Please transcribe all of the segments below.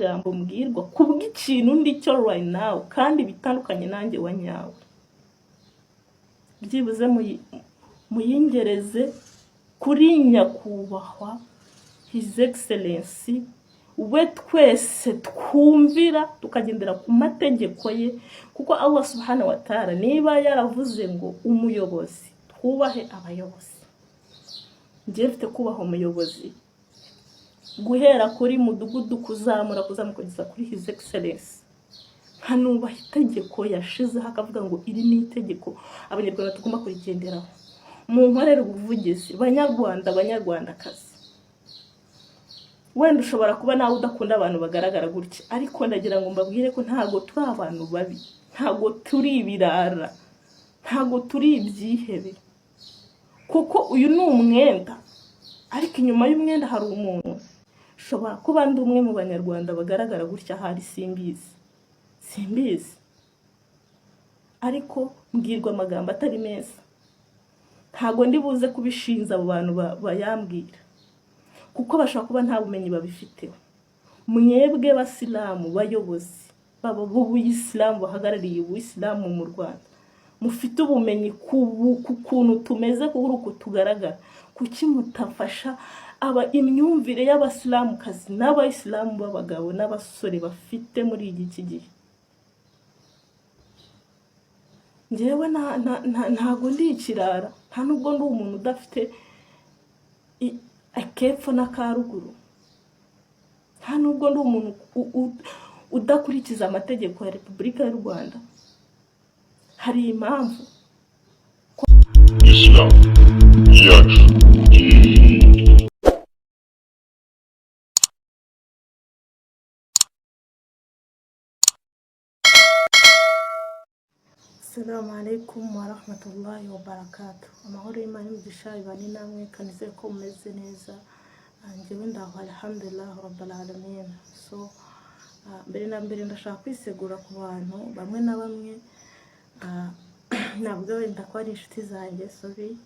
y'amagambo mbwirwa kubw'ikintu ndi cyo right now, kandi bitandukanye nanjye wa nyawe. Byibuze muyingereze kuri nyakubahwa His Excellency, we twese twumvira, tukagendera ku mategeko ye, kuko Allah subhanahu wa ta'ala niba yaravuze ngo umuyobozi, twubahe abayobozi. Njye mfite kubaha umuyobozi guhera kuri mudugudu, kuzamura, kuzamuka kugeza kuri His Excellence, nkanubaha itegeko yashizeho, akavuga ngo iri ni itegeko Abanyarwanda tugomba kurigenderaho. Mu nkorere ubuvugizi, Banyarwanda, Banyarwandakazi. Wenda ushobora kuba nawe udakunda abantu bagaragara gutya, ariko ndagira ngo mbabwire ko ntabwo turi abantu babi, ntabwo turi ibirara, ntabwo turi ibyihebe, kuko uyu ni umwenda, ariko inyuma y'umwenda hari umuntu. Ushobora kuba ndi umwe mu Banyarwanda bagaragara gutya, ahari simbizi, simbizi, ariko mbwirwa amagambo atari meza. Ntabwo ndi buze kubishinza abo bantu bayambwira, kuko bashobora kuba nta bumenyi babifiteho. Mwebwe basilamu, bayobozi baba b'ubuyisilamu, bahagarariye ubuyisilamu mu Rwanda, mufite ubumenyi ku kuntu tumeze, kuri uku tugaragara, kuki mutafasha aba imyumvire y'abasilamukazi n'abayisilamu b'abagabo n'abasore bafite muri iki gihe? Njyewe ntago ndi ikirara, nta nubwo ndi umuntu udafite akepfo n'akaruguru, nta nubwo ndi umuntu udakurikiza amategeko ya Repubulika y'u Rwanda. Hari impamvu. Islam Yacu TV. Assalamu alaikum warahmatullahi wabarakatuh. Amahoro y'Imana n'imigisha ibane namwe. Kanizere ko mumeze neza. Njyewe ndaho, alhamdulillah rabbil alamin. So mbere na mbere ndashaka kwisegura ku bantu bamwe na bamwe, ntabwo wenda ko ari inshuti zanjye, sorry,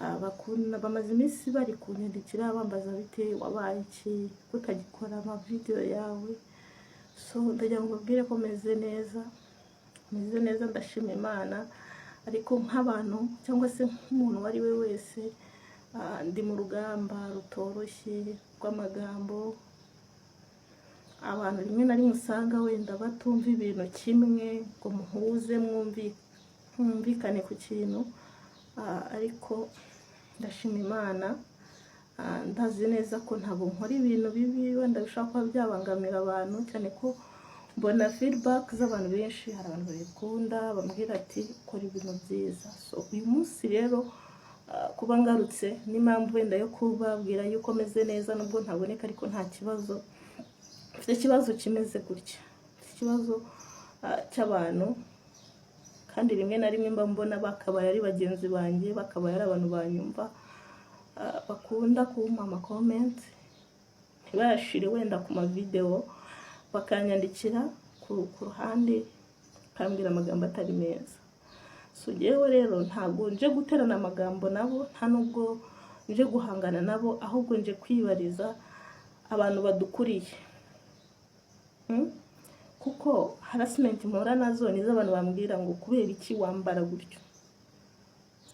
bakunda, bamaze iminsi bari kunyandikira bambaza bite, wabaye iki, kutagikora amavideo yawe. So ndagira ngo mbabwire ko meze neza, meze neza, ndashima Imana. Ariko nk'abantu cyangwa se nk'umuntu uwo ari we wese, ndi mu rugamba rutoroshye rw'amagambo. Abantu rimwe na rimwe usanga wenda batumva ibintu kimwe ngo muhuze, mwumvikane ku kintu, ariko ndashima Imana. Ndazi neza ko ntabwo nkora ibintu bibi wenda bishobora kuba byabangamira abantu, cyane ko mbona feedback z'abantu benshi. Hari abantu babikunda, bambwira ati kora ibintu byiza. So uyu munsi rero, kuba ngarutse n'impamvu wenda yo kubabwira yuko meze neza nubwo ntaboneka, ariko nta kibazo. Mfite ikibazo kimeze gutya, mfite ikibazo cy'abantu, kandi rimwe na rimwe mba mbona bakabaye ari bagenzi banjye, bakabaye ari abantu banyumva, bakunda kumpa amacomments ntibayashire wenda ku mavideo, bakanyandikira ku ruhande, bakambwira amagambo atari meza. So njyewe rero ntabwo nje guterana amagambo nabo, nta nubwo nje guhangana nabo, ahubwo nje kwibariza abantu badukuriye. Kuko harassment mpura nazo nizo abantu bambwira ngo kubera iki wambara gutyo,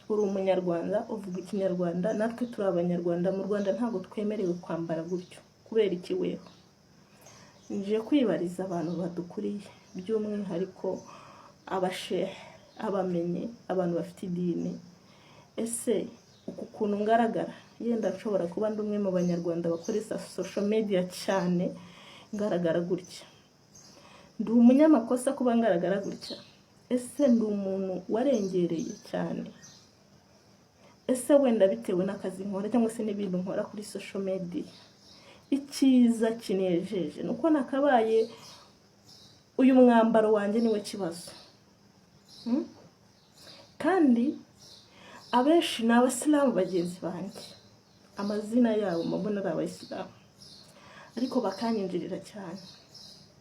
uri Umunyarwanda, uvuga Ikinyarwanda, natwe turi Abanyarwanda, mu Rwanda ntabwo twemerewe kwambara gutyo, kubera iki weho? Nje kwibariza abantu badukuriye, by'umwihariko abashehe, abamenye, abantu bafite idini. Ese uku kuntu ngaragara, yenda nshobora kuba ndi umwe mu Banyarwanda bakoresha social media cyane, ngaragara gutya, ndi umunyamakosa kuba ngaragara gutya? Ese ndi umuntu warengereye cyane? Ese wenda bitewe n'akazi nkora cyangwa se n'ibintu nkora kuri social media? Icyiza kinejeje ni uko nakabaye uyu mwambaro wanjye niwe kibazo. Kandi abenshi ni Abasilamu bagenzi banjye, amazina yabo mbona ari Abayisilamu, ariko bakanyinjirira cyane.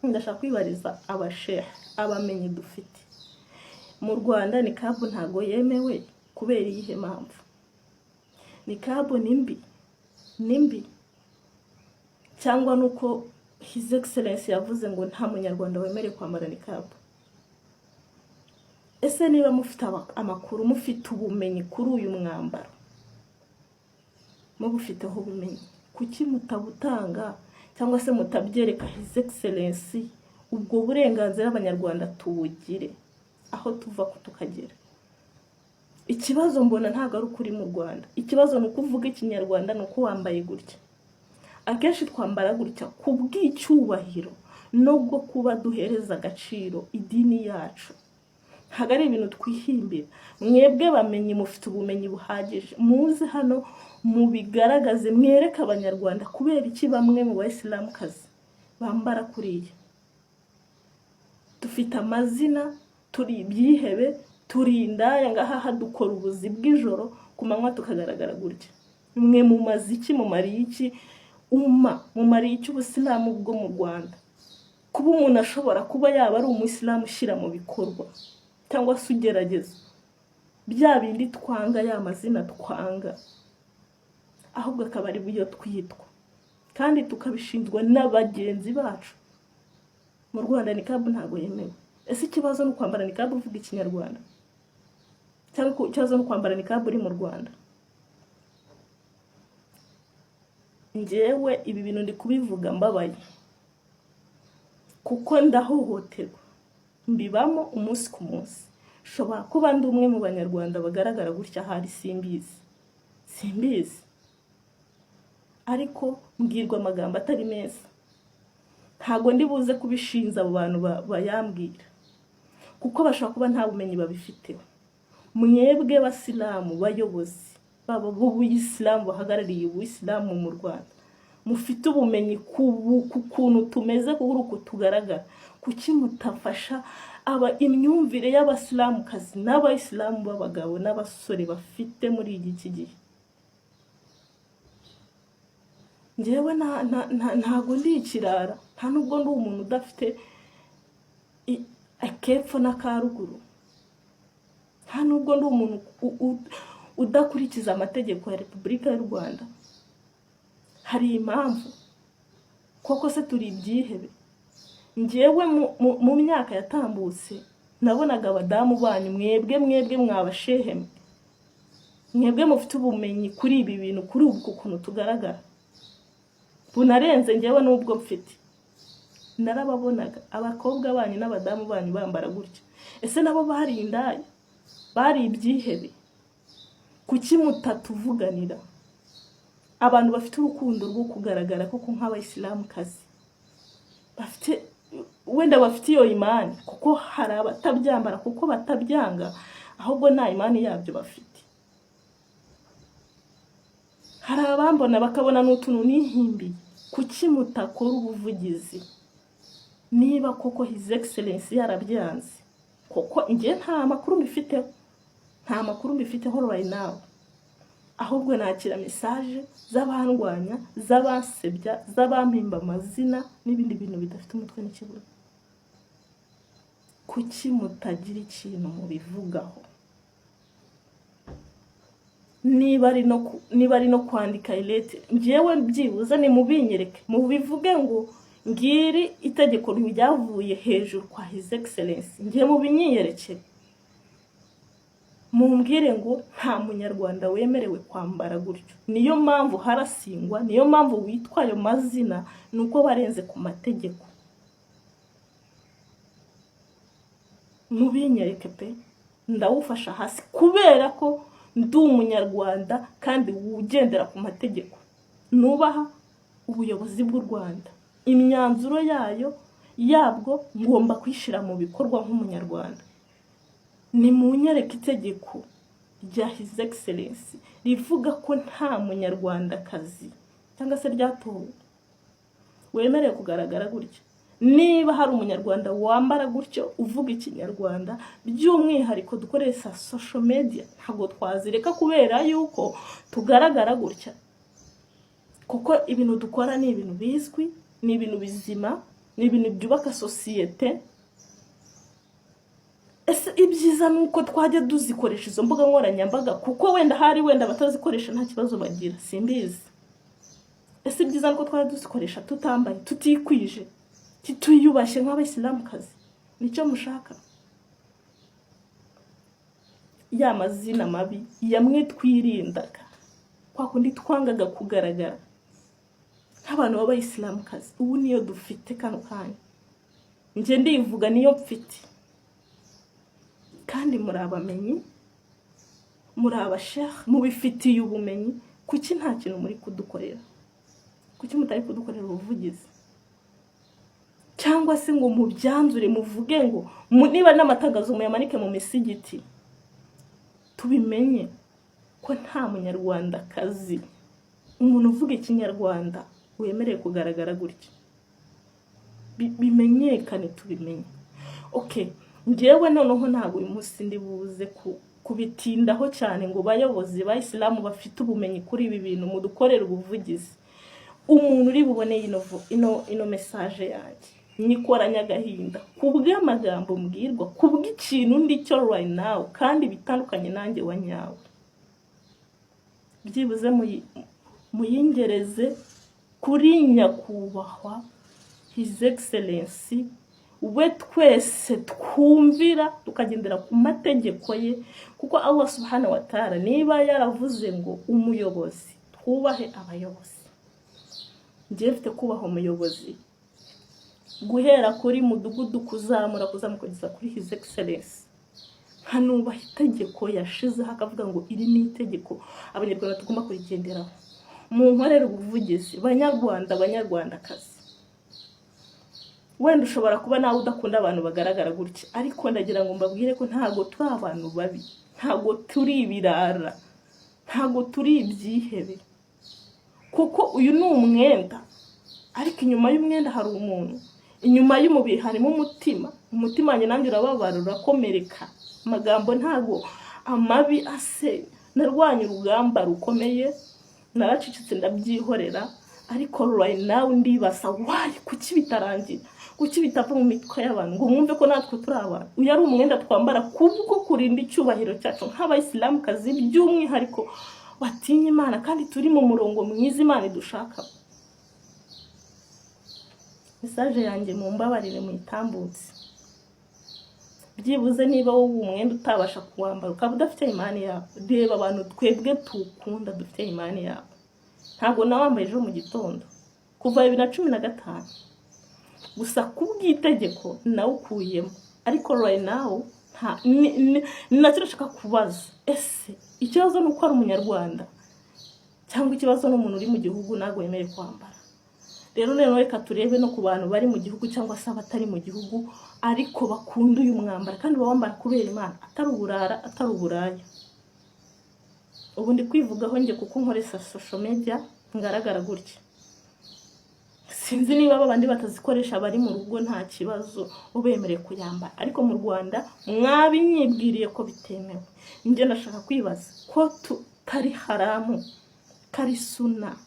Ndashaka kwibariza abashehe, abamenyi dufite mu Rwanda: nikabu ntago yemewe kubera iyihe mpamvu? Nikabu ni mbi, ni mbi, cyangwa nuko His Excellence yavuze ngo nta Munyarwanda wemerewe kwambara nikabu. Ese niba mufite amakuru, mufite ubumenyi kuri uyu mwambaro, mubufiteho ubumenyi, kuki mutabutanga cyangwa se mutabyereka His Excellence? Ubwo burenganzira Abanyarwanda tubugire aho tuva tukagera. Ikibazo mbona ntabwo ari ukuri mu Rwanda, ikibazo ni uko uvuga Ikinyarwanda, ni uko wambaye gutya. Akenshi twambara gutya ku bw'icyubahiro nubwo kuba duhereza agaciro idini yacu. Ntabwo ari ibintu twihimbira. Mwebwe bamenyi, mufite ubumenyi buhagije, muze hano mubigaragaze, mwereke Abanyarwanda kubera iki bamwe mu Bayisilamukazi bambara kuriya. Dufite amazina, turi ibyihebe, turi indaya, ngaha dukora ubuzi bw'ijoro, ku manywa tukagaragara gutya. Mwe mumaze iki? Mumariye iki umma? Mumariye iki Ubusilamu bwo mu Rwanda? Kuba umuntu ashobora kuba yaba ari Umuyisilamu ushyira mu bikorwa cyangwa se ugerageza bya bindi twanga, ya mazina twanga, ahubwo akaba ari byo twitwa kandi tukabishinzwa na bagenzi bacu. Mu Rwanda nikabu ntabwo yemewe. Ese ikibazo ni ukwambara nikabu uvuga Ikinyarwanda, cyangwa ikibazo ni ukwambara nikabu uri mu Rwanda? Njyewe ibi bintu ndi kubivuga mbabaye kuko ndahohoterwa, mbibamo umunsi ku munsi. Nshobora kuba ndi umwe mu Banyarwanda bagaragara gutya ahari, simbizi, simbizi, ariko mbwirwa amagambo atari meza. Ntabwo ndi buze kubishinza abo bantu bayambwira kuko bashobora kuba nta bumenyi babifiteho. Mwebwe Basilamu, bayobozi baba b'Ubuyisilamu, bahagarariye Ubuyisilamu mu Rwanda, mufite ubumenyi ku kuntu tumeze, kuri uku tugaragara, kuki mutafasha aba imyumvire y'Abasilamukazi n'Abayisilamu b'abagabo n'abasore bafite muri iki gihe? Njyewe ntago ndi ikirara, nta nubwo ndi umuntu udafite akepfo n'akaruguru, nta nubwo ndi umuntu udakurikiza amategeko ya Repubulika y'u Rwanda. Hari impamvu koko se turi ibyihebe? Njyewe mu myaka yatambutse nabonaga abadamu banyu, mwebwe mwabashehemwe, mwebwe mufite ubumenyi kuri ibi bintu, kuri ubu kuntu tugaragara bunarenze njyewe n'ubwo mfite, narababonaga abakobwa banyu n'abadamu banyu bambara gutya. Ese nabo bari indaya, bari ibyihebe? Kuki mutatuvuganira, abantu bafite urukundo rwo kugaragara koko nk'Abayisilamukazi, bafite wenda bafite iyo imani? Kuko hari abatabyambara kuko batabyanga, ahubwo nta imani yabyo bafite. Hari abambona bakabona ni utuntu nihimbiye. Kuki mutakora ubuvugizi niba koko His Excellence yarabyanze? Kuko njye nta makuru mbifiteho, nta makuru mbifiteho right now. Ahubwo nakira message z'abandwanya, z'abansebya, z'abampimba amazina n'ibindi bintu bidafite umutwe n'ikibuno. Kuki mutagira ikintu mubivugaho? Niba ari no kwandika ilettre, njyewe byibuze nimubinyereke, mubivuge ngo ngiri itegeko ryavuye hejuru kwa His Excellence. Ngiye mubinyiyerekere, mumbwire ngo nta Munyarwanda wemerewe kwambara gutyo. Niyo mpamvu harasingwa, niyo mpamvu witwa ayo mazina, ni uko barenze ku mategeko. Mubinyereke pe, ndawufasha hasi kubera ko ndi Umunyarwanda kandi ugendera ku mategeko, nubaha ubuyobozi bw'u Rwanda, imyanzuro yayo yabwo ngomba kuyishyira mu bikorwa nk'Umunyarwanda. Nimunyereke itegeko rya His Excellence rivuga ko nta Munyarwandakazi cyangwa se ryatowe wemerewe kugaragara gutya. Niba hari Umunyarwanda wambara gutyo uvuga Ikinyarwanda, by'umwihariko dukoresha social media, ntabwo twazireka kubera yuko tugaragara gutya, kuko ibintu dukora ni ibintu bizwi, ni ibintu bizima, ni ibintu byubaka sosiyete. Ese ibyiza ni uko twajya duzikoresha izo mbuga nkoranyambaga, kuko wenda hari wenda abatazikoresha nta kibazo bagira, simbizi. Ese byiza nuko twari duzikoresha tutambaye, tutikwije, tutiyubashye nk'abayisilamukazi? Nicyo mushaka? Ya mazina mabi yamwe twirindaga, kwa kundi twangaga kugaragara nk'abantu b'abayisilamukazi, ubu niyo dufite kano kanya. Njye ndivuga, niyo mfite. Kandi muri abamenyi, muri abasheikh, mubifitiye ubumenyi, kuki nta kintu muri kudukorera? Kuki mutari kudukorera ubuvugizi, cyangwa se ngo mubyanzure, muvuge ngo niba n'amatangazo muyamanike mu misigiti, tubimenye ko nta Munyarwandakazi, umuntu uvuga Ikinyarwanda, wemerewe kugaragara gutya? Bimenyekane, tubimenye. Okay, njyewe noneho ntabwo uyu munsi ndi buze kubitindaho cyane ngo bayobozi ba isilamu bafite ubumenyi kuri ibi bintu mudukorere ubuvugizi. Umuntu uri bubone ino message yanjye, nyikoranye agahinda kubw'amagambo mbwirwa, kubw'ikintu ndi cyo right now, kandi bitandukanye nanjye wa nyawe. Byibuze muyingereze kuri nyakubahwa His Excellency, we twese twumvira tukagendera ku mategeko ye, kuko Allah subhanahu wa ta'ala niba yaravuze ngo umuyobozi, twubahe abayobozi. Njyewe mfite kubaha umuyobozi guhera kuri mudugudu, kuzamura, kuzamuka kugeza kuri His Excellence, nkanubaha itegeko yashizeho, akavuga ngo iri ni itegeko Abanyarwanda tugomba kurigenderaho. Mu nkorere ubuvugizi, Banyarwanda, Banyarwandakazi. Wenda ushobora kuba nawe udakunda abantu bagaragara gutya, ariko ndagira ngo mbabwire ko ntabwo turi abantu babi, ntabwo turi ibirara, ntabwo turi ibyihebe, kuko uyu ni umwenda, ariko inyuma y'umwenda hari umuntu, inyuma y'umubiri harimo umutima. Umutima wanjye nanjye urababara, urakomereka. Amagambo ntabwo amabi asenya. Narwanye urugamba rukomeye, naracecetse, ndabyihorera, ariko right now ndibaza why, kuki bitarangira, kuki bitava mu mitwe y'abantu ngo mwumve ko natwe turi abantu? Uyu ari umwenda twambara kubwo kurinda icyubahiro cyacu nk'abayisilamukazi, by'umwihariko batinya Imana, kandi turi mu murongo mwiza Imana idushaka. Message yanjye mumbabarire muyitambutse. Byibuze niba wowe umwenda utabasha kuwambara, ukaba udafite imani yawe, reba abantu twebwe tuwukunda dufite imani yawe. Ntabwo nawambaye ejo mu gitondo, kuva 2015 gusa kubw'itegeko nawukuyemo, ariko right now nta ni nacyo nashaka kubaza. Ese ikibazo ni uko ari Umunyarwanda, cyangwa ikibazo ni umuntu uri mu gihugu ntabwo yemerewe kwambara? Rero noneho reka turebe no ku bantu bari mu gihugu cyangwa se abatari mu gihugu, ariko bakunda uyu mwambaro kandi bawambara kubera Imana, atari uburara, atari uburaya. Ubu ndi kwivugaho njye kuko nkoresha social media, ngaragara gutya. Sinzi niba babandi batazikoresha bari mu rugo nta kibazo, ubemerewe kuyambara, ariko mu Rwanda mwabinyibwiriye ko bitemewe. Njye ndashaka kwibaza ko tutari haramu, kari suna,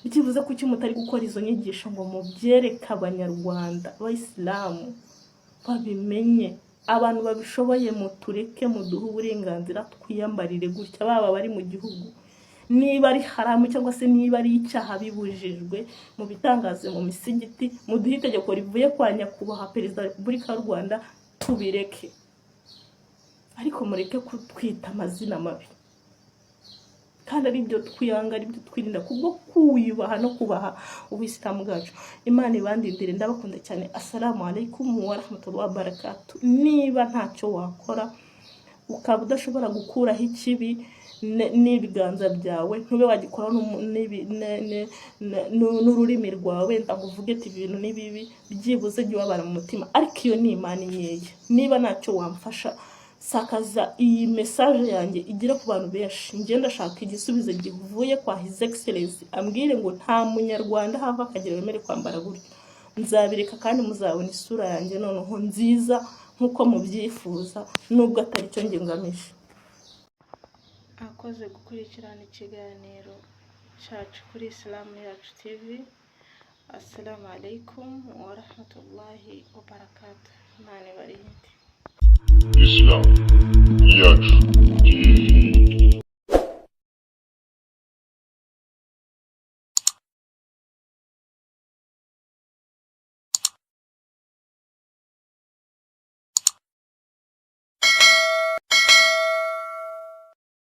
byibuze kuki mutari gukora izo nyigisho ngo mubyereke Abanyarwanda Abayisilamu babimenye? Abantu babishoboye mutureke, muduhe uburenganzira twiyambarire gutya, baba bari mu gihugu. Niba ari haramu cyangwa se niba ari icyaha bibujijwe, mu bitangaze mu misigiti, muduhe itegeko rivuye kwa nyakubahwa Perezida wa Repubulika y'u Rwanda, tubireke. Ariko mureke kutwita amazina mabi kandi ari byo twiyanga, ari byo twirinda kubwo kwiyubaha no kubaha ubuyisilamu bwacu. Imana ibandindire, ndabakunda cyane. Assalamu alaikum warahmatullahi wabarakatu. Niba ntacyo wakora, ukaba udashobora gukuraho ikibi n'ibiganza byawe, ntube wagikoraho n'ururimi rwawe, wenda ngo uvuge ati ibintu ni bibi, byibuze jya ubabara mu mutima, ariko iyo ni imani nkeya. Niba ntacyo wamfasha, sakaza iyi message yanjye igere ku bantu benshi. Njye ndashaka igisubizo kivuye kwa His Excellence, ambwire ngo nta Munyarwanda hava akagera wemere kwambara gutyo. Nzabireka kandi muzabona isura yanjye noneho nziza nk'uko mubyifuza, nubwo atari cyo njye ngamije. Akoze gukurikirana ikiganiro cyacu kuri Isilamu Yacu TV. Assalamu alaikum warahmatullahi wabarakatuh. Imana ibarinde. Islam Yacu TV.